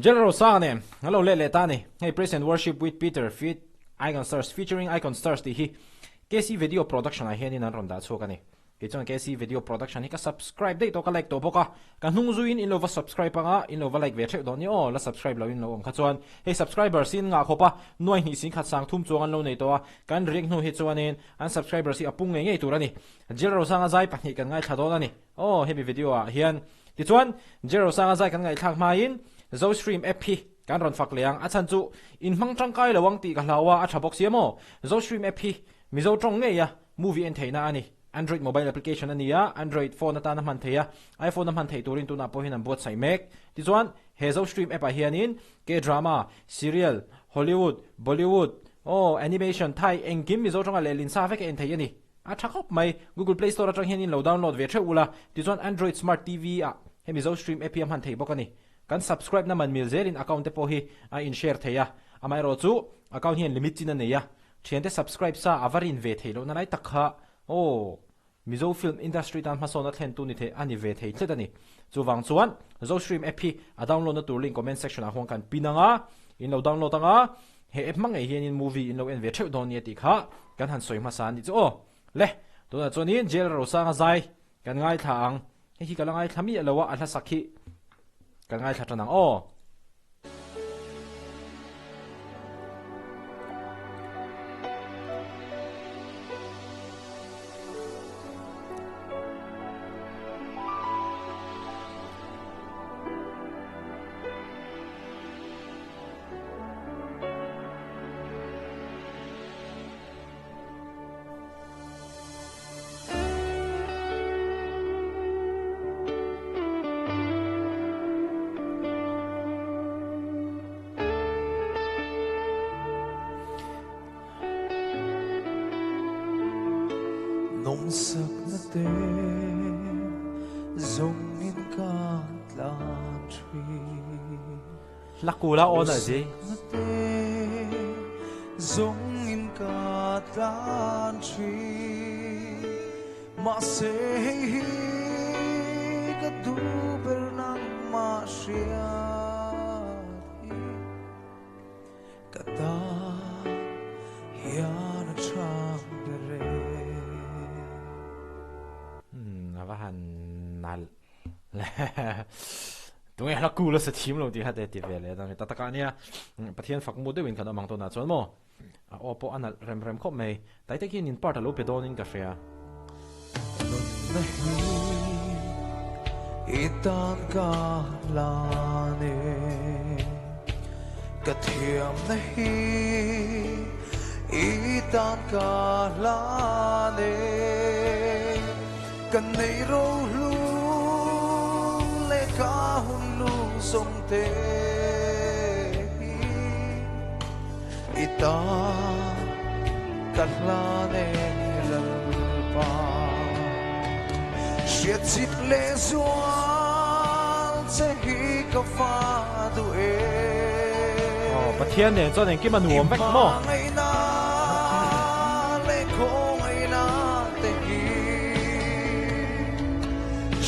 General Rosanga nen an lo let leh ta a ni. Hei Praise and Worship with Peter feat Icon Stars featuring Icon Stars tih hi KC Video Production ah hianin an rawn dah chhuak a ni. Kei chuan KC Video Production hi ka subscribe daih tawh ka like tawh bawk a, ka hnung zuiin in lo va subscribe anga in lo va like ve theuh dawn nia aw, la subscribe lo in lo awm kha chuan hei subscribers in ngah khawp a, nuai hnih sing khat sang thum chuang an lo nei tawh a, kan react hnu hi chuanin an subscribers hi a pung ngei ngei tur a ni. Jel Rosanga zai pahnih kan ngaithla dawn a ni aw hemi video ah hian. Tichuan Jel Rosanga zai kan ngaihthlak hmain Zostream app hi kan rawn fak leh ang, a chhan chu in hmang tangkai lo ang tih ka hlau a, a tha bawk sia maw? Zostream app hi Mizo tawng ngei a movie en theihna a ni. Android mobile application a ni a, Android phone atana hman theih a, iPhone a hman theih turin tunah pawh hian an buatsaih mek. Tichuan, he Zostream app ah hianin K-drama, serial, Hollywood, Bollywood, aw, animation, Thai, engkim Mizo tawnga lehlin sa vek a en theih a ni. A tha khawp mai. Google Play Store atang hian in lo download ve theuh ula, tichuan Android Smart TV ah he Mizo Stream app hi a hman theih bawk a ni. Kan subscribe na man mil zelin account te pawh hi a in share thei a, amaherawhchu account hian limit chin a nei a, Thiante subscribe sa a va rin ve theih lohna lai tak kha aw Mizo film industry tan hmasawn a thlentu ni thei a ni ve thei tlet a ni. Chuvang chuan Zostream app hi a download na tur link comment section ah huan kan pin ang a, in lo download ang a, he app hmang ngei hianin movie in lo en ve theuh dawn nia tih kha kan han sawi hmasa a nih chu aw. Le, tunah chuanin Jail Rosanga zai kan ngaithla ang. Hei hi ka la ngaithla miah lo a, a hlasak hi kan ngaithla tan ang aw. Nawmsakna te zawngin ka tlan thin. Hla kula aw na zi. Nawmsakna te zawngin ka tlan thin. Mahse hei hi ka duh ber nangmah hriat hi ka tan hian a tha ber e. Umm a va han nalh Tunge hla cool a sa thim lo tih kha te ti ve leh a ta takah nia Pathian fak mu deuhin kan awm ang tunah chuan maw a aw pawh a nalh rem rem khawp mai tai te khian in part a lo pe dawnin ka hria. Nunna hi i tan ka hlan e, ka thiamna hi i tan ka hlan e. Ka nei rohlu leh ka hun lu zawng te hi i tan ka hlan e Lalpa. Hriat chip leh zual che hi ka va duh e. Aw Pathian nen chuan engkim a nuam vek maw? I hmangaihna leh khawngaihna te hi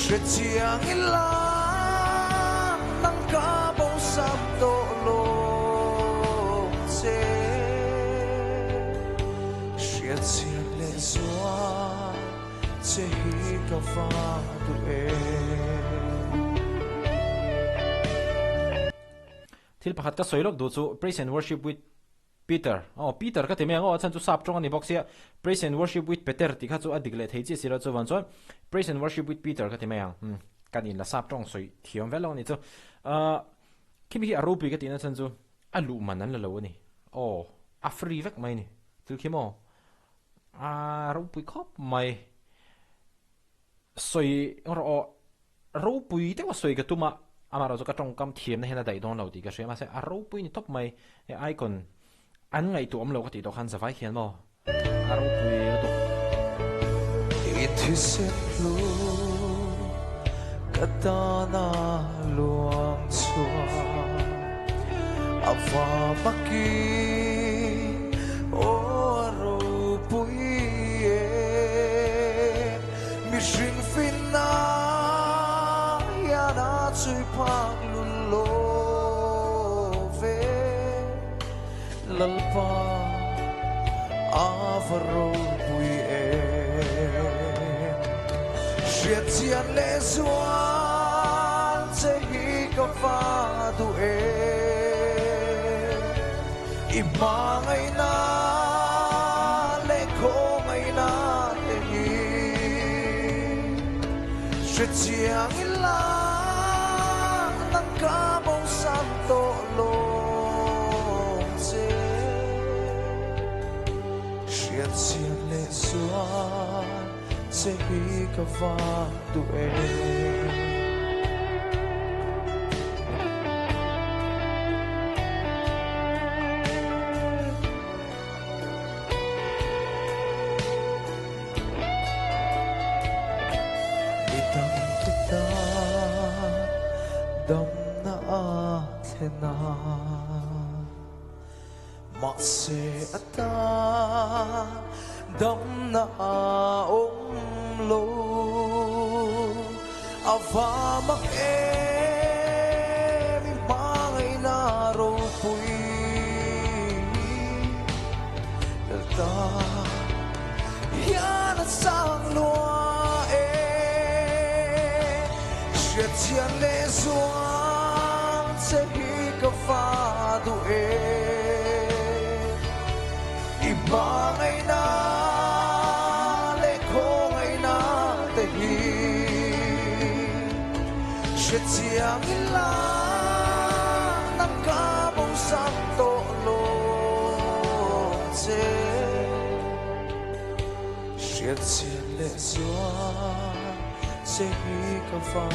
hre chiang ila nang ka bosam tawh lo che. Hriat chian leh zual che hi ka va duh e. Thil pakhat ka sawi lawk duh chu Praise and Worship with Peter, aw Peter ka ti mai ang aw, a chhan chu sap tawng a ni bawk sia, Praise and Worship with Peter tih kha chu a dik leh thei chiah si lo chuvan chuan Praise and Worship with Peter ka ti mai ang, umm kan in la sap tawng sawi thiam vel lo a nih chu. Ahh khimi hi a ropui ka tihna chhan chu a luh man an la lo a ni, aw a free vek mai a ni, thil khi maw a ropui khawp mai. Sawi rawh aw, ropui deuh a sawi ka tum a, amaherawhchu ka tawngkam thiamna hian a daih dawn lo tih ka hria mahse a ropui ni tawp mai, he icon an ngaihtuah awm lo ka tih tawh khan zavai khian maw a ropui lutuk. I thisen hlu ka tana luang chhuah a va maki aw a ropui e. Mihring finna hian a chhui phak lul lo ve Lalpa a va ropui em. Hriatchian leh zual che hi ka va duh em. I hmangaihna leh khawngaihna te hi hrechiang ila nang ka bosan tawh lawm che. Hriatchian leh zual che hi ka va duh em. Mi dang te tan damna a thlen a. Mahse a tan damna a awm lo. A va mak em i hmangaihna ropui Delta hian a chang lua e. Hriatchhian leh zual che hi ka va duh e. I hmangaihna leh khawngaihna te hi hrechiang ila nang ka bosan tawh lo che. Hriatchian leh zual che hi ka va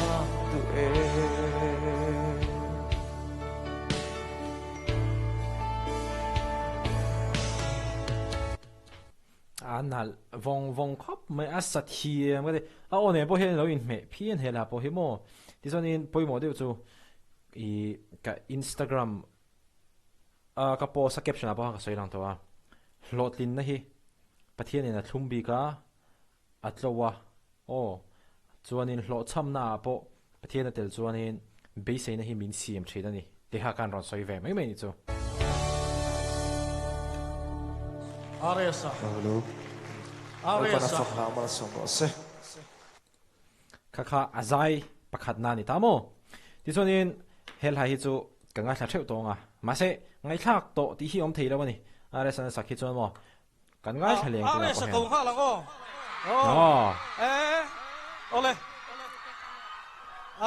duh e. A nalh vawng vawng khawp mai a sa thiam ka ti. A aw nen pawh hian lo inhmeh phian he lah pawh hi maw. Tichuanin pawimawh deuh chu ih ka Instagram a ka post a caption ah pawh khan ka sawi lang tawh a. Hlawhtlinna hi Pathianin a thlum bik a, a tlo a, aw chuanin hlawhchhamna ah pawh Pathian a tel chuanin beiseina hi min siam thin a ni tih kha khan rawn sawi ve mai mai ni chu. RS-a Hello. Lalpan a RS-a. fak hna malsawm rawh se. Kha kha a zai pakhat na ni ta maw? Tichuanin he hla hi chu ka ngaithla theuh tawng a, mahse ngaihthlak tawh tih hi awm thei lo a ni. RS-an a sak hi chuan maw Kan ngaithla leng tunah pawh hian. RS a ko nghal ang aw. Aw. E. Awle.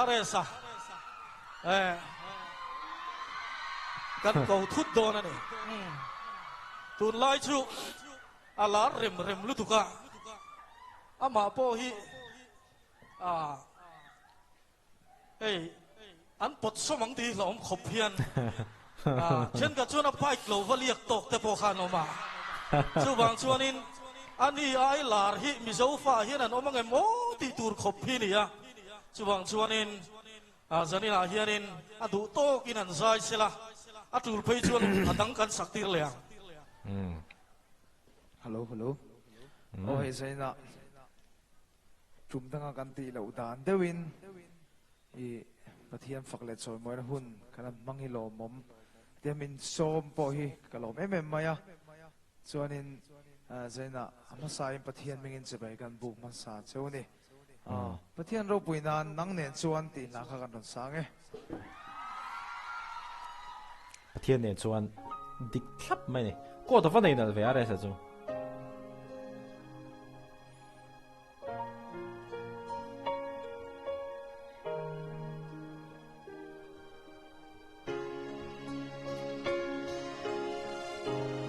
RS a. E. Kan ko thut dawn a ni. Tunlai chu a lar rem rem lutuk a. Amah pawh hi a Hei an pawt sawm ang tih hlauhawm khawp hian thenkhat chuan a bike lo va liak tawk te pawh kha an awm a. Chuvang chuanin a ni ai lar hi Mizo fa hian an awm ang em aw tih tur khawp hi a ni a. Chuvang chuanin zaninah hianin a duh tawkin an zai sela, a tul phei chuan a dang kan sak tir leh ang. Hello hello. Aw hei zaninah. Tum danga kan tih loh dan deuhin i Pathian fak leh chawimawina hun kan han hmang hi lawmawm tia min sawm pawh hi ka lawm em em mai a. Chuanin zainah a hmasain Pathian mingin chibai kan buk hmasa cheu a ni. Pathian ropui nan nang nen chuan tih hna kha kan rawn sang e. Pathian nen chuan dik thlap mai a ni. Coat a va nei nalh ve a rsa chu.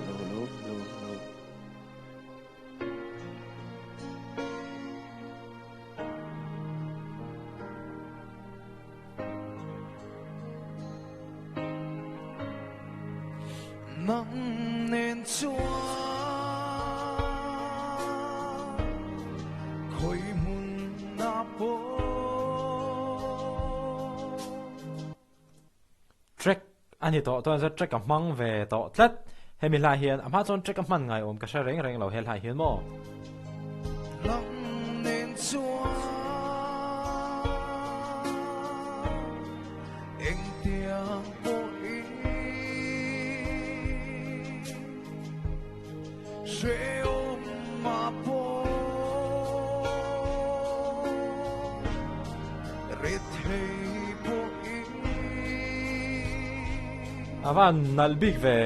Hello, hello, hello, hello. Nang nen chuan khawi hmun ah pawh. Track a ni tawh chuan track a hmang ve tawh tlat. Hemi hlai hian a hma chuan track a hman ngai awm ka hre reng reng lo he hlai hian maw. Nang nen chuan engtiang pawhin. A van nalh bik ve.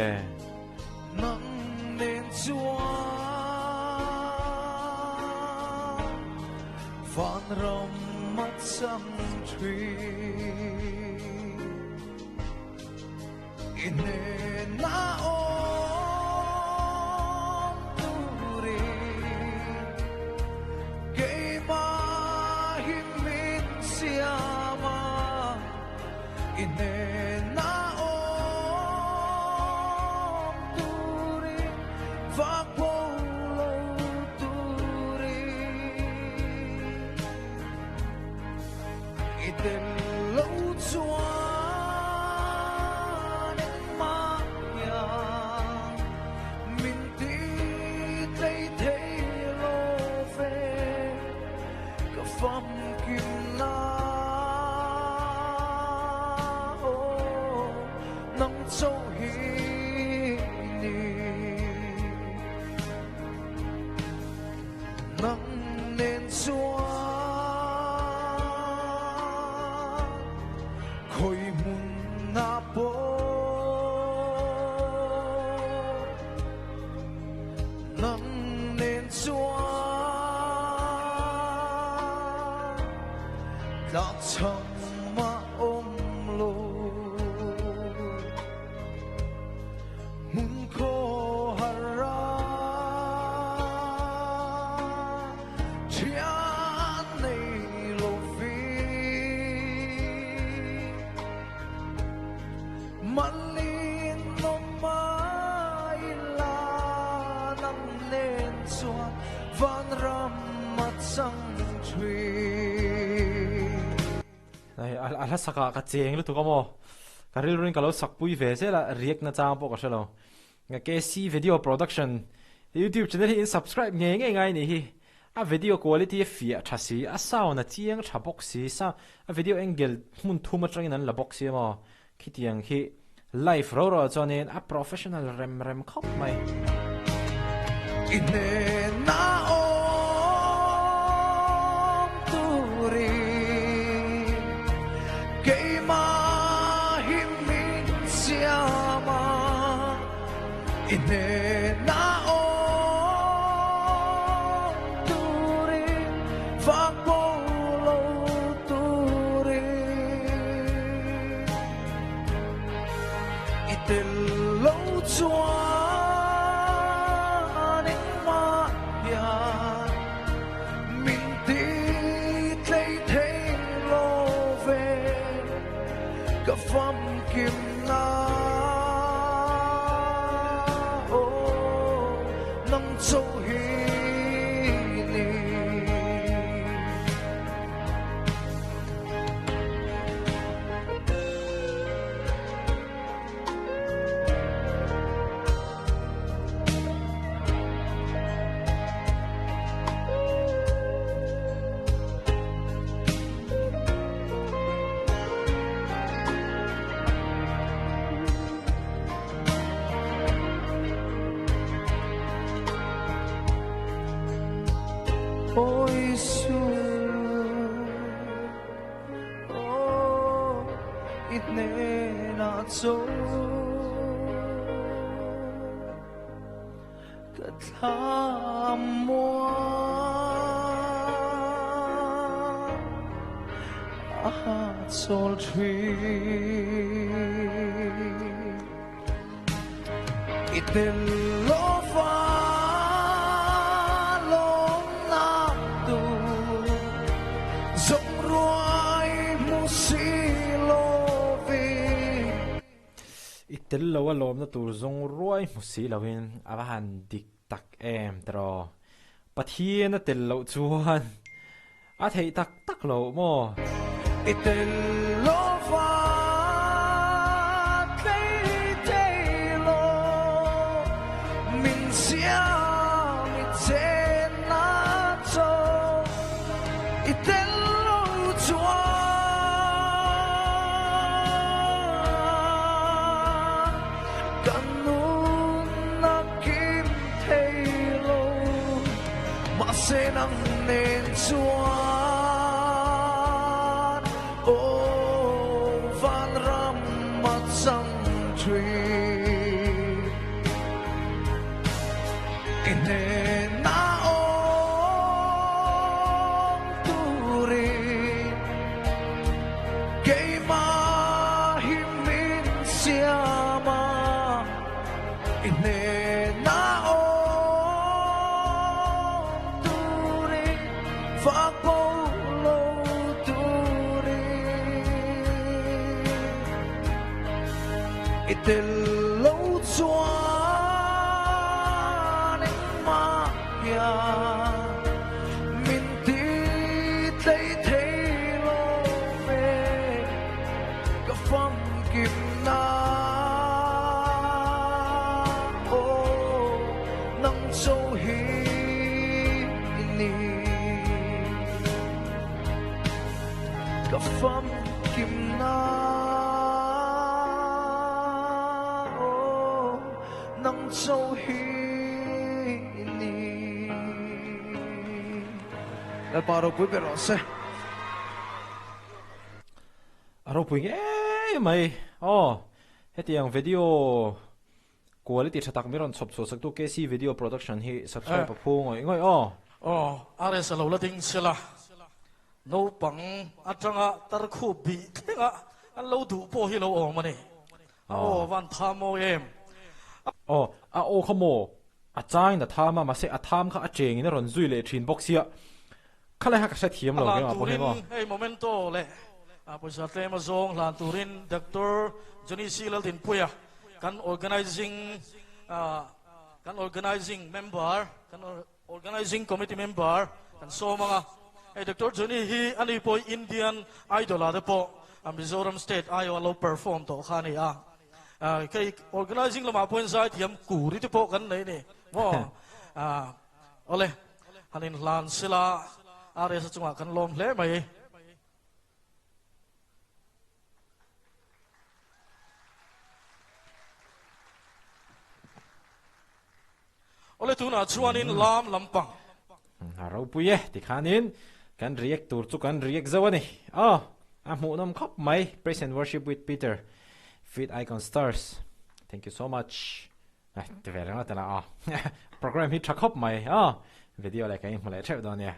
A hla sakah ka cheng lutuk a maw? Ka rilruin ka lo sakpui ve zel a, react na chang pawh ka hre lo. KC Video Production YouTube channel hi in subscribe ngei ngei ngai nih hi. A video quality a fiah tha si, a sound a chiang tha bawk si, sound a video angle hmun thum atangin an la bawk si a maw? Khitiang khi live ro ro ah chuanin a professional rem rem khawp mai. I hnena awm turin keimah hi min siam a, i hnena awm turin vang pawh lo turin. I tel lo chuan engmah hian min ti tlei thei lo ve ka famkim na aw nang cho hi ni. I hnenah chaw ka thlam muang a chawl thin. I tel lo va lawm na tur zawng ruai hmu si lovin. I tel lo a lawmna tur zawng ruai hmu si lovin a va han dik tak em tiraw? Pathian a tel loh chuan a theih tak tak loh maw? I tel lo va tlei thei lo, min siam i chen na chaw, i tel lo chuan ka nun a kim thei lo, mahse nang nen chuan aw. Keimah hi min siam a, i hnenah awm turin fak bo lo turin i tel lo chuan engmah hian min ti tlei thei lo ve ka famkim na aw nang cho hi ni ka famkim na aw nang cho hi ni. Lalpa ropui ber rawh se. A ropui ngei mai aw. Hetiang video quality tha tak mi rawn chhawp chhuah saktu KC Video Production hi subscribe a phu ngawih ngawih aw. Aw, RS a lo la ding sela, naupang atanga tarkhup bih thlenga an lo duh pawh hi lo awm a ni. Aw, van tha mawi em. Aw, a aw kha maw? A changin a tham a, mahse a tham kha a chengin a rawn zui leh thin bawk sia. Khalai kha ka hrethiam lo A hlan kengah pawh hian turin aw. hei Momento leh pawisa tlem a zawng hlan turin Doctor Johnny C. Laldinpuia kan organizing kan organizing member kan Organizing Committee member kan sawm ang a, hei Doctor Johnny hi ani pawh Indian Idol ah te pawh Mizoram State aiawh a lo perform tawh kha a ni a, kei organizing lamah pawhin zaithiam kuri te pawh kan nei a ni maw? Awle, han inhlan sela RS-a chungah kan lawm hle mai. Awle tunah chuanin lam lampang. A ropui e tikhanin kan react tur chu kan react zo a ni. Aw a hmuhnawm khawp mai Praise and Worship with Peter feat Icon Stars. Thank you so much. Ti ve reng la tela aw. Program hi tha khawp mai aw. Video leh kan inhmu leh theuh dawn nia.